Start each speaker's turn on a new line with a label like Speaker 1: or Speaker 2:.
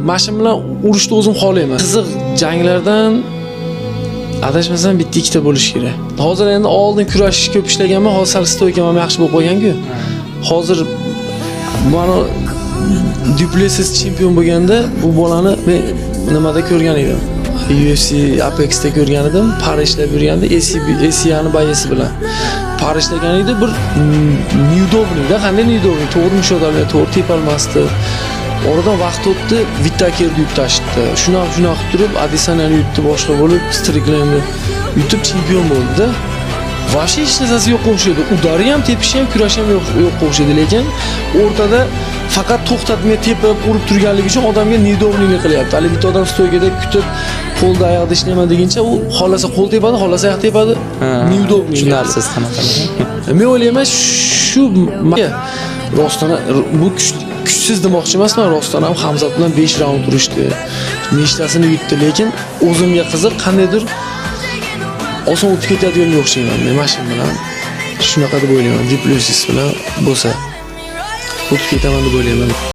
Speaker 1: Mana shu bilan urushni o'zim xohlayman. Qiziq janglardan, adashmasam, bitta ikkita bo'lishi kerak. Hozir endi oldin kurash ko'p ishlaganman, hozir sal стойка m ham yaxshi bo'lib qolgan-ku. Hozir mana Duplessis chempion bo'lganda bu bolani men nimada ko'rgan edim? UFC Apex'da ko'rgan edim. Пар ishlab yurganda ACAni боец i bilan. Пар ishlagan edi, bir неудобный da, qanday неудобный? To'g'ri mushat olmaydi, to'g'ri tepolmasdi. Oradan vaqt o'tdi, Vittakerni yutib tashladi. Shunaqa shunaqa qilib turib, Adesanyani yutdi, boshqa bo'lib, Striklendni yutib chempion bo'ldi-da. Вообще hech narsasi yo'qqa o'xshaydi. Удар i ham, tepishi ham, kurashi ham yo'q, yo'qqa o'xshaydi, lekin o'rtada faqat to'xtatmay tepib, urib turganligi uchun odamga неудобный lik qilyapti. Hali bitta odam стойка da kutib, qo'lda oyoqda ishlayman deguncha, u xohlasa qo'l tepadi, xohlasa oyoq tepadi. Неудобный.
Speaker 2: Tushunarsiz qanaqa.
Speaker 1: Men o'ylayman, shu rostdan bu kuchsiz demoqchi emasman. Rostdan ham Hamzat bilan 5 raund urishdi. Nechtasini yutdi, lekin o'zimga qiziq, qandaydir oson o'tib ketadiganga o'xshayman men mana shu bilan. Shunaqa deb o'ylayman. Duplessis bilan bo'lsa o'tib ketaman deb o'ylayman.